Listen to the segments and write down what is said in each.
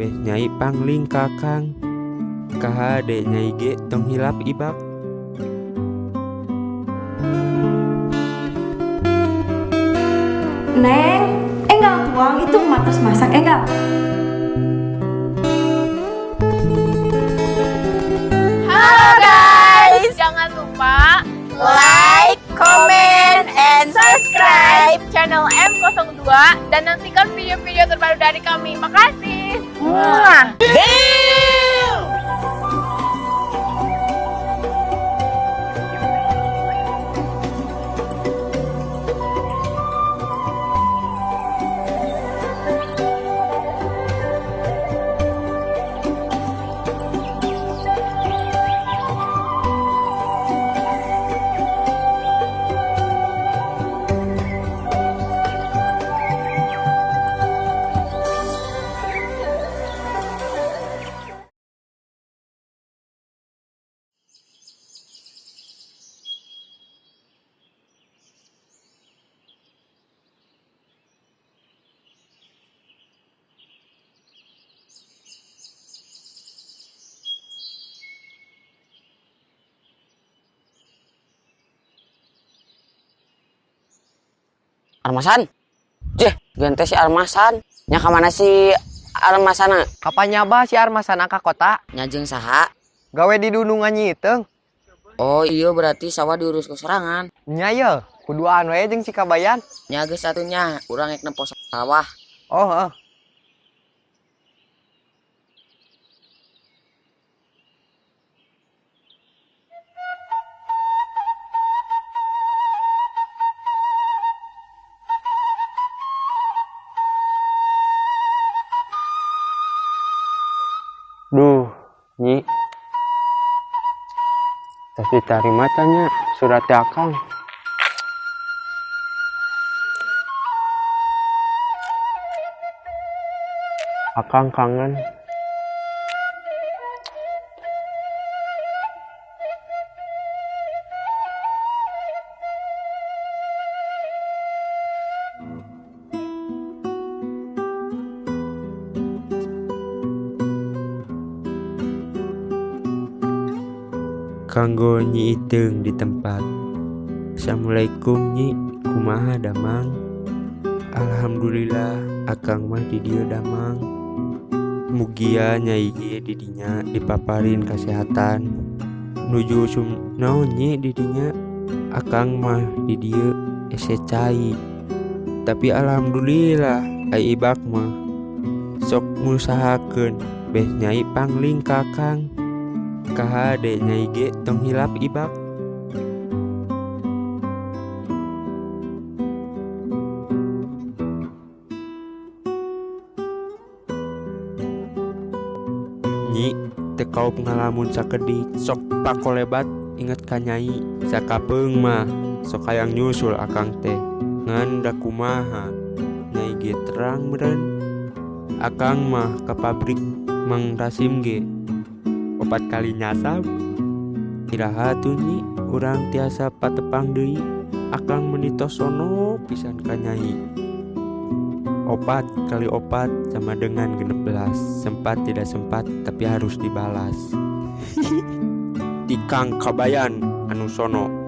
Beh nyai pangling ka akang. Kahade nyai ge tong hilap ibak. Neng, enggal tuang itu matos masak enggal. Halo guys, jangan lupa like, comment, and subscribe channel M02 dan nantikan video-video terbaru dari kami. Makasih. Muah. Armasan? Jeh, gente si Armasan. Nya ka mana si Armasana? Kapan nyaba si Armasana ka kota? Nya jeung saha? Gawe di dunungan Nyi Iteung. Oh iya berarti sawah diurus ku sorangan. Nya ye, kuduaan we jeung si Kabayan. Nya geus atuh nya, urang rek nempo sawah. Oh, heeh. Duh, Nyi. Tos ditarima tanya surat ti akang. Akang kangen. Kanggo Nyi Iteung di tempat. Assalamualaikum Nyi, kumaha damang? Alhamdulillah akang mah di dieu damang. Mugia nyai ge di dinya dipaparin kasehatan. Nuju usum naon Nyi di dinya? Akang mah di dieu ese cai. Tapi alhamdulillah ai ibak mah sok ngusahakeun beh nyai pangling ka akang. Kahade nyai ge tong hilap ibak. Nyi teu kaop ngalamun sakedik sok pakolebat inget ka nyai. Sakapeung mah sok hayang nyusul akang teh. Ngan da kumaha nyai ge terang meureun. Akang mah ka pabrik Mang Rasim ge 4 kali nyasab. Iraha tuh Nyi urang tiasa patepang deui. Akang meuni tos sono pisan ka nyai. 4 kali 4 sama dengan 16. Sempat tidak sempat tapi harus dibalas. Tikang Kabayan anu sono.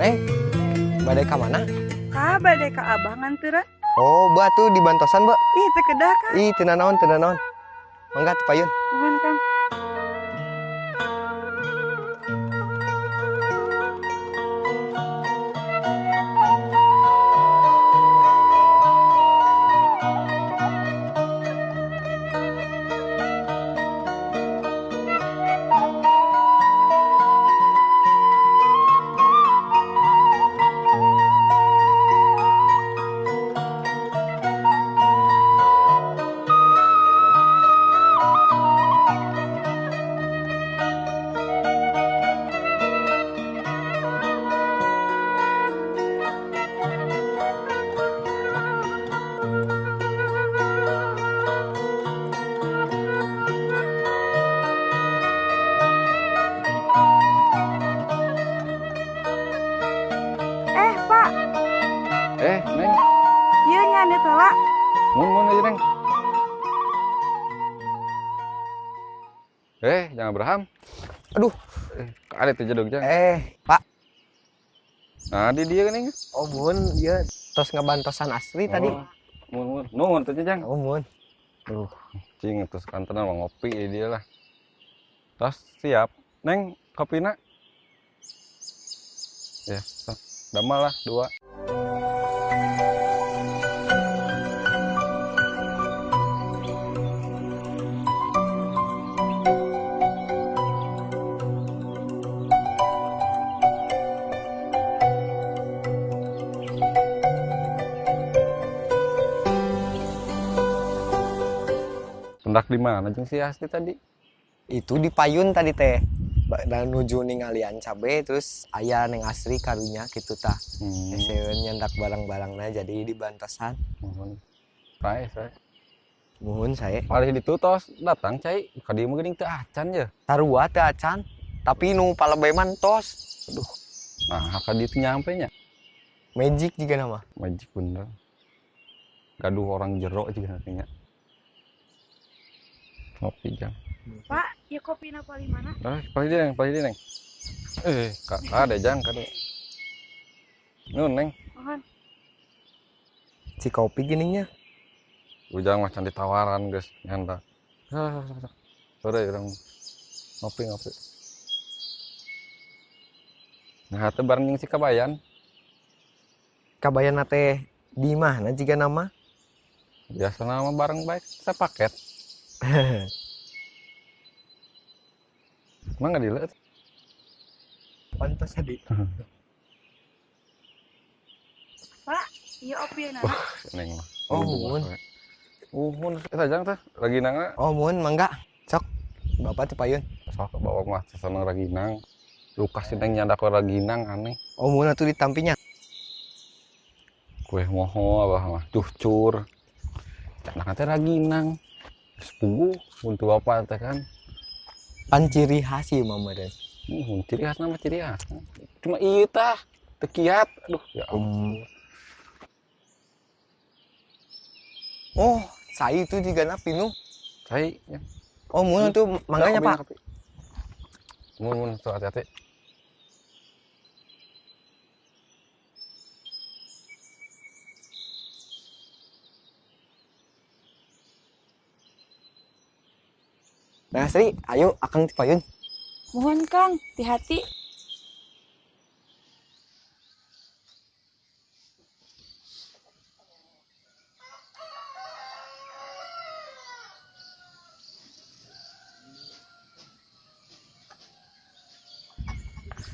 Neng, badai ka mana? Ka badai ka abah nganteran. Oh, ba tuh dibantosan, Mbak. Ih, teu kedah, Kang. Ih, teu nanaon, teu nanaon. Mangga teu payun. Nuhun, Kang. Mun aja, Neng. Jangan Abraham. Aduh. Ada tuh jedog jang. Pak. Nah, di dia geuning. Oh, mun ieu tos ngabantosan Asri tadi. Mun. Nuhun teh jang. Oh, mun. Duh, cing terus kantenan mah ngopi di dia lah. Tos siap. Neng, kopina. Ya, sok. Damal lah 2. Pendak di mana jeung si Asti tadi? Itu di payun tadi teh. Dan nuju ningalian cabe terus aya neng Asri karunya kitu tah. Eseun nyandak barang-barangna jadi dibantosan. Muhun. Sae, sae. Muhun sae. Palih ditu tos datang cai ka dieu mah geuning teu acan ye. Sarua teu acan, tapi nu palebeh mah tos. Aduh. Nah, ka dieu teu nyampe nya. Magic juga nama. Magic bener. Gaduh orang jero juga nantinya. Ngopi jang. Pak, ya kopi na paling mana? Ah, paling dia, Neng. Kade jang, kade. Nun, Neng. Mohon. Si kopi gininya. Ujang mah can ditawaran, geus nyandak. Sore urang ngopi. Nah, teu bareng jeung si Kabayan. Kabayan teh di mana jiga nama? Biasa nama bareng baik sepaket. Emang nggak dilihat? Pantas tadi. Pak, iya opi ya, Nana. Wah, neng mah. Oh, mun. Mun, sajang teh raginangna. Oh, mun, mangga. Sok, bapak teh payun. Sok bawa mah seneng raginang. Lukas si neng nyandak raginang aneh. Oh, mun atuh ditampinya. Kue moho abah mah cucur. Candak teh raginang. Sepugu untuk bapak teh kan. Pan ciri khas ieu mah meureun. Ciri khas nama ciri khas. Cuma ieu tah, teu kiat. Aduh, ya ampun. Oh, cai itu juga na pinuh. Cai ya. Oh, mun tuh mangganya, Pak. Mun tuh hati-hati. Nah, Sri, ayo akang tipayun. Mohon Kang, hati-hati.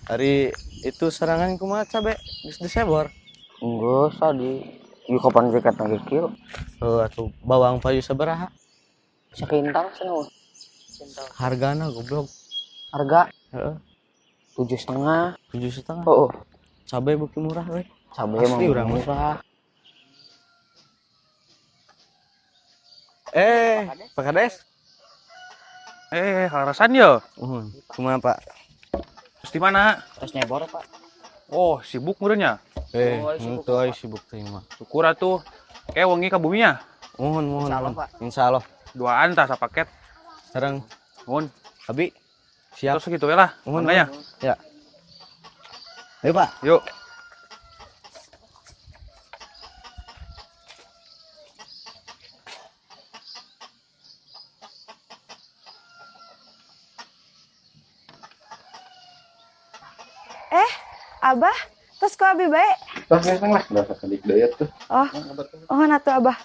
Hari itu serangan kumaha cabe geus disebor. Geus tadi. Ieu kapan jaket lagi kieu? Heuh atuh bawang payu sabaraha? Sakintal cenah. Hargana goblok. Harga? Heeh. 7,5. 7,5. Heeh. Cabe beuki murah we. Cabe asli emang urang murah. Pak Kades. Kaleresan yo. Uhun. Kumaha, Pak? Terus di mana? Terus nyebor, Pak. Oh, sibuk meureun nya? Henteu euy sibuk teh mah. Syukur atuh. Wengi ka bumi nya. Muhun, muhun. Insyaallah, Pak. Insyaallah. Duaan tah sapaket. Sareng Muhun. Abi siap. Terus segitu we lah. Muhun, Mangga nya. Ya. Ayo, Pak. Yuk. Abah, terus kok abi baik? Terus neng lah, udah sakedik deui tuh. Oh, oh atuh Abah.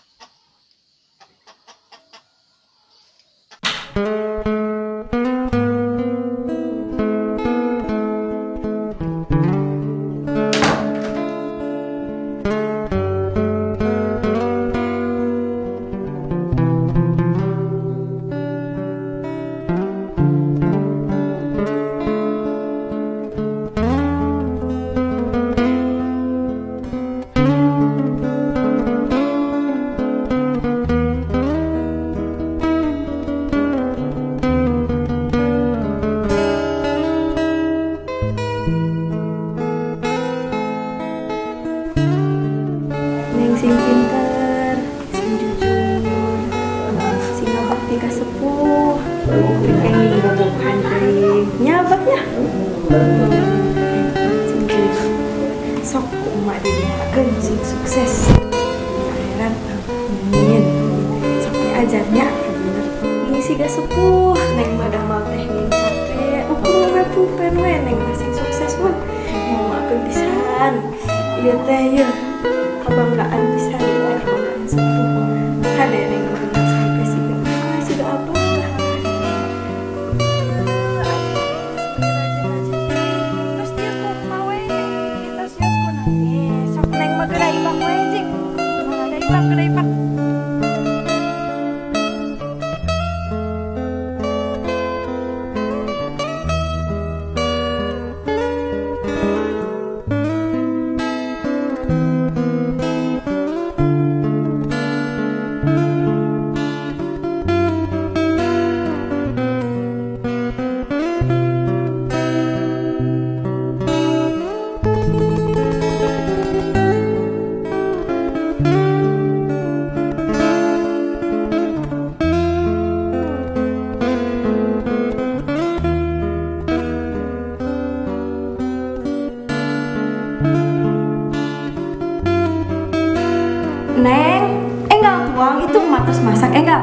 sholatnya. Sok emak didoakeun sing sukses. Akhirat. Amin. Sok diajarnya bener. Ini siga sepuh neng mah damel teh ning capek. Ukur we pulpen we neng mah sing sukses mun. Ngomakeun pisan. Ieu teh ieu kabanggaan pisan ieu teh kabanggaan sepuh. Hade neng mah sampai siga siga apa. Terus dia kumaha we? Terus dia kunaon? Sok neng mah geura ibak we jing. Geura ibak, geura ibak. Neng, enggal tuang itu emak terus masak enggal.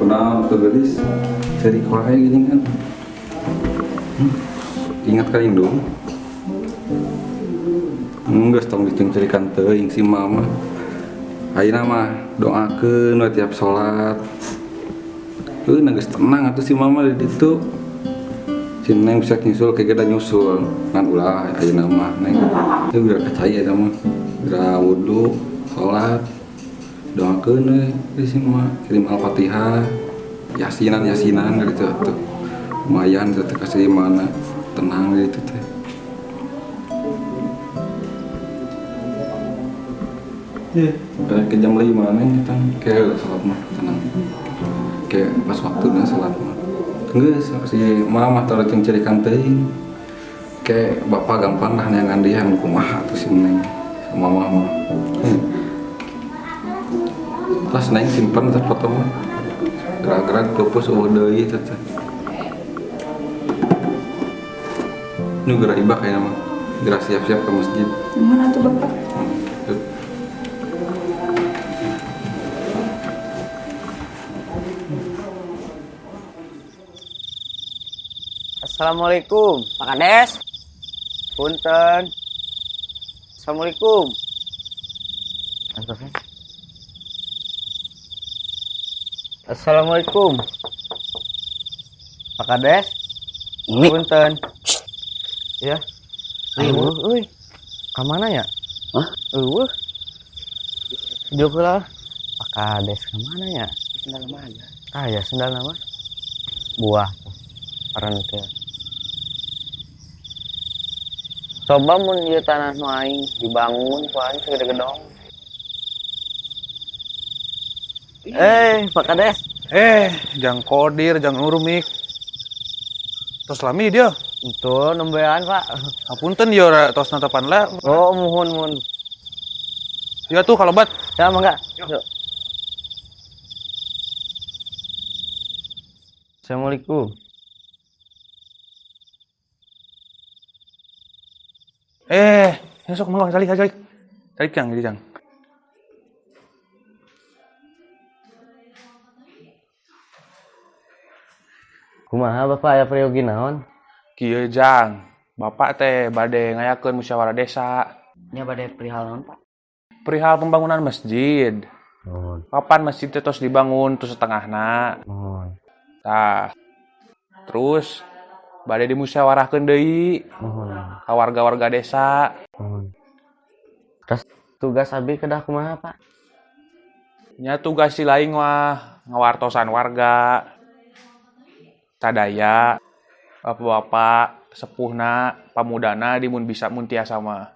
Kunaon tuh gelis cari wae gini kan. Ingat ka indung? Geus tong dicengcerikan teuing si mama. Ayeuna mah doakeun we tiap salat. Heuh geus tenang atuh si mama di ditu. Si Neng bisa nyusul kayak gede nyusul. Ngan ulah ayeuna mah Neng. Teu geura kacai eta mah. Geura wudu, salat. Doakeun we si mama, kirim Al-Fatihah, yasinan yasinan gitu tuh. Lumayan teh kasih mana tenang gitu teh. Kayak ke jam 5 nih tang kayak salat mah tenang. Kayak pas waktunya salat mah. Geus si mama teh cerikan teuing. Kayak bapak gampang lah neangan dia anu kumaha tuh si Neng sama mama mah. Terus Neng simpen teh foto mah. Gerak-gerak pupus eueuh deui teh. Nu geura ibak kayaknya mah. Geura siap-siap ke masjid. Mana tuh bapak? Assalamualaikum, Pak Kades. Punten. Assalamualaikum. Assalamualaikum. Pak Kades. Punten. Ya. Eueuh euy. Ka mana ya? Hah? Eueuh. Jauh lah. Pak Kades ka mana ya? Sendal mana? Ah ya sendal nama. Buah. Parentil. Coba mun ieu tanah nu aing dibangun ku aing segede gedong. Pak Kades. Jang Kodir, jang Urmik. Tos lami dia. Itu nembean, Pak. Apunten ya ora tos natapan lah. Oh, muhun muhun. Ya tuh kalau bat. Ya, mangga. Yuk. Assalamualaikum. Sok mangga calik calik. Calik jang, jadi jang. Kumaha Bapak aya peryogi naon? Kieu jang, Bapak teh bade ngayakeun musyawarah desa. Nya bade perihal naon, Pak? Perihal pembangunan masjid. Nuhun. Kapan masjid teh tos dibangun tos setengahna. Nuhun. Tah. Terus bade dimusyawarahkeun deui Nuhun. ka warga-warga desa. Nuhun. Terus tugas abi kedah kumaha, Pak? Nya tugas si lain mah ngawartosan warga. Sadaya Bapak-bapak, sepuhna, pamudana di mun bisa mun tiasa mah.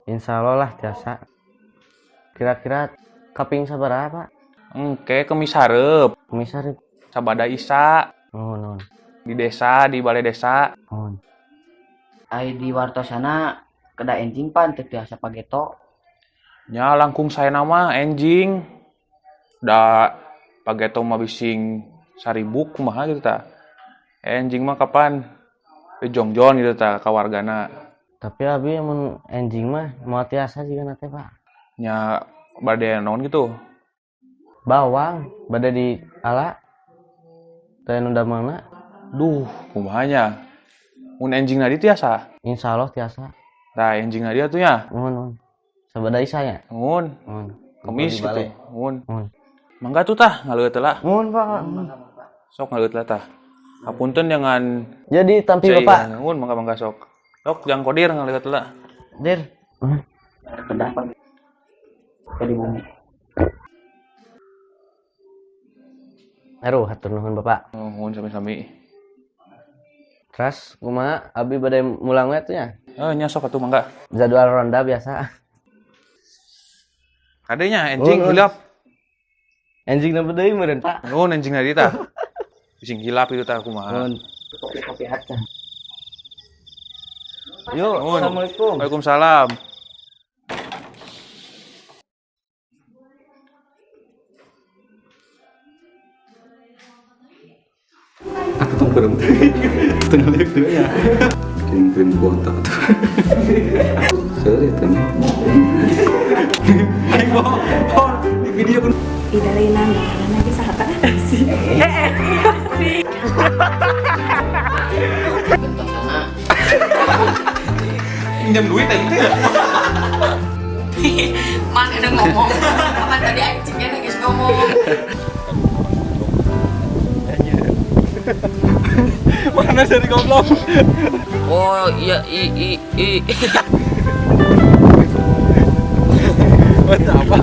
Insya Allah lah tiasa. Kira-kira kaping sabaraha, Pak? Engke kemis hareup. Kemis hareup. Sabada Isa. Nuhun, nuhun. Di desa, di balai desa. Nuhun. Ai di wartosana kedah enjing pan teu tiasa pageto. Nya langkung saya nama enjing. Da pageto mah bising saribuk kumaha gitu ta. Enjing mah kapan jongjon gitu ta ka wargana. Tapi abi mun enjing mah moal tiasa jiga teh, Pak. Nya bade naon gitu. Bawang bade di ala teh nu damangna. Duh, kumaha nya? Mun enjing nadi tiasa? Insya Allah tiasa. Tah enjing nadi atuh nya. Nuhun, nuhun. Sabada Isa nya? Nuhun. Nuhun. Kemis Di balai. gitu. Nuhun. Nuhun. Mangga tuh tah ngaleueut lah. Nuhun, Pak. Sok ngaleueut lah tah. Hapunten jangan Jadi tampi Cai, Bapak. Nuhun mangga mangga sok. Sok jangan kodir ngaleueut lah. Dir. Kedah pan. Ke di bumi. Aduh, hatur nuhun Bapak. Nuhun sami-sami. Terus kumaha abi bade mulang we atuh nya? Eh nya sok atuh mangga. Jadwal ronda biasa. Kadenya enjing Nuhun. hilap. Enjing napa deui meureun, Pak? Nuhun enjing nadi tah. Bising hilap itu tah kumaha. Nuhun. Kopi-kopi aja. Yuk, Nuhun. Assalamualaikum. Waalaikumsalam. Aku tong berhenti. Tengah lihat dulu ya. Krim krim botak tuh. Sorry itu nih. Di video pun. Ida lain ngaranna ge saha tah? Sih. Gentosana Pinjam duit aja teh. mana udah ngomong. Kapan tadi anjingnya nangis ngomong. Mana dari goblok? Oh iya i i i.